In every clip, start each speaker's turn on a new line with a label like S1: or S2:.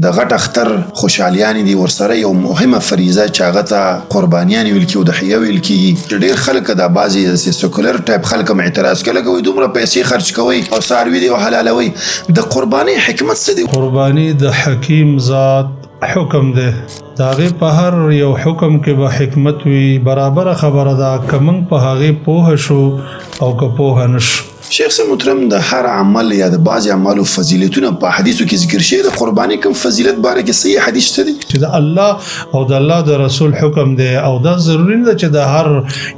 S1: د غټ اختر خوشحالیانې دي، ورسره یو مهمه فریضه چې هغه ته قربانیانې ویل کیږي او ضحیه ویل کیږي، چې ډیر خلک دا بعضې داسې سیکولر ټایپ خلک هم اعتراض کوي، لکه وایي دومره پیسې خرچ کوئ او څاروي دې حلالوئ، د قربانۍ حکمت څه دی؟
S2: قرباني د حکیم ذات حکم دی، د هغې په هر یو حکم کې به حکمت وي. برابره خبره ده که موږ په هغې پوه شو او که پوه نه شو.
S1: شیخ صاحب محترم، د هر عمل یا د بعضې اعمالو فضیلتونه په حدیثو کې ذکر شوي، د قرباني کوم فضیلت باره کې صحیح حدیث شته دی؟
S2: چې د الله او د الله د رسول حکم دی، او دا ضروري نه ده چې د هر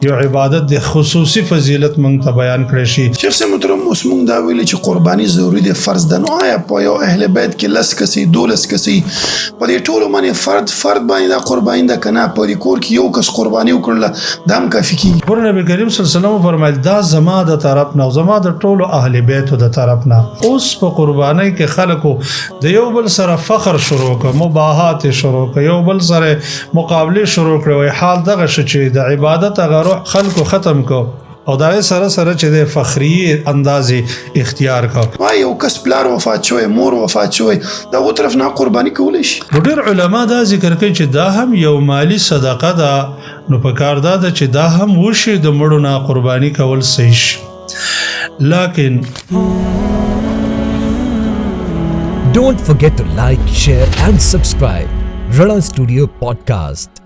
S2: یو عبادت د خصوصي فضیلت موږ ته بیان کړی شي.
S1: شیخ صاحب محترم، اوس موږ دا ویلي چې قرباني ضروري دی، فرض ده، نو آیا په یو اهل بیت کې 10 کسې 12 کسې په دې ټولو باندې فرد فرد باندې دا قرباني ده که نه په دې کور کې یو کس قرباني وکړله دا هم کافي کېږي؟
S2: ګوره، نبی کریم صلی الله علیه وسلم وفرمایل دا زما د طرف نه او زما د ټولو اهل بیتو د طرف نه. اوس په قربانۍ کې خلکو د یو بل سره فخر شروع کړ، مباهات شروع کړ، یو بل سره مقابله شروع کړې. وای حال دغه شو چې د عبادت هغه روح خلکو ختم کړ او د هغې سره سره چې د فخریې اندازې اختیار کړ.
S1: وای یو کس پلار وفات شوی، مور وفات شوی، د هغو طرف نه قرباني کولی شي؟
S2: نو ډېر علما دا ذکر کوي چې دا هم یو مالی صدقه ده، نو په کار دا ده چې دا هم وشي، د مړو نه قرباني کول صحیح شي، لکن
S3: Don't forget to like, share, and subscribe. Rana Studio Podcast.